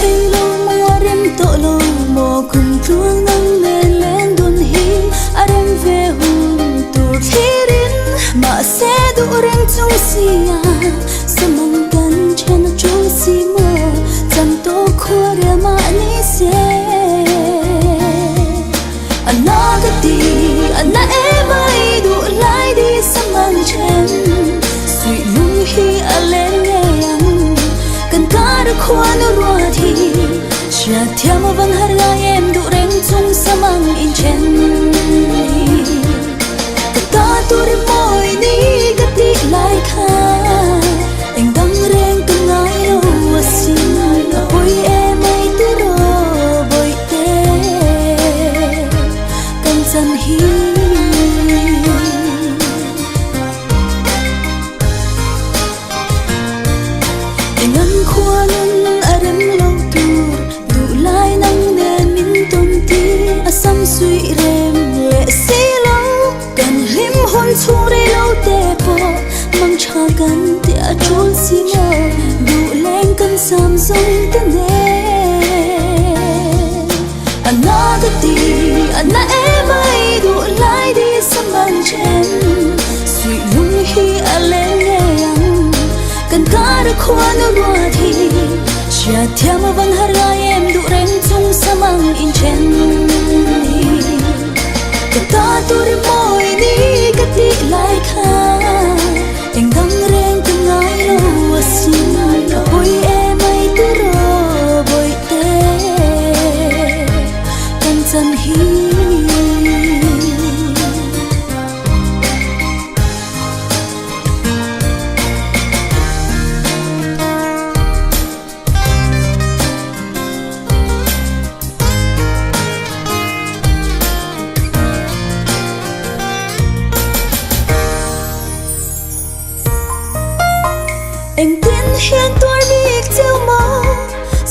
thei lo maw a rem tawh lo maw kum tluang nang nen leng dun hi a rem ve hun tur thlirin mahse duh reng chung sia samang kan then a tul si maw cham tawh khua rel mah ni se a na ka ti a na em ai duh lai di samang then suih lung hi a len ngei ang kan kar a khuan a ruat hi hriat thiam a vang har ngai em duh reng chung samang in then hi ka ta tur i mawi ni ka tih lai kha eng dang reng ka ngai lo asin a pawi em ai tiraw bawihte kan chan hi. Engan khualun a rem lo tur duh lai nang nen min tawn tir a sam suih rem leh si lo kan hlim hun chhung rei lo te pawh mang tha kan tih a tul si maw duh leng kan sam zawng te nen a na ka ti a na em ai duh lai di sam ang then suih lung hi a leng ngei ang kan kar a khuan a ruat hi hriat thiam a vang har ngai em duh reng chung sam ang in then hi ka ta tur i mawi ni ka tih lai kha eng dang reng ka ngai lo asin a pawi em ai tiraw bawihte kan chan hi. Engtin hian tuar bik cheu maw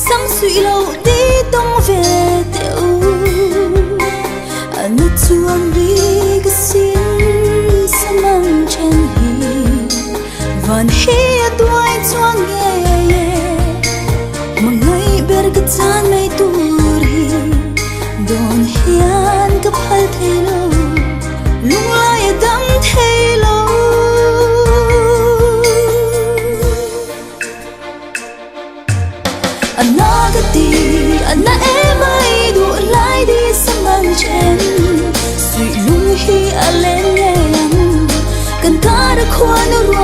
sam suih loh di tawng ve teh u a na chuan bik asin sam ang then hi van hi a tuai chuang ngei e hmangaih ber ka chan mai tur hi dawn hian ka phal thei lo. Lunglai a dam thei lo. A na ka ti, a na em ai duh lai di sam ang then suih lung hi a len ngei ang kan kar a khuan a ruat.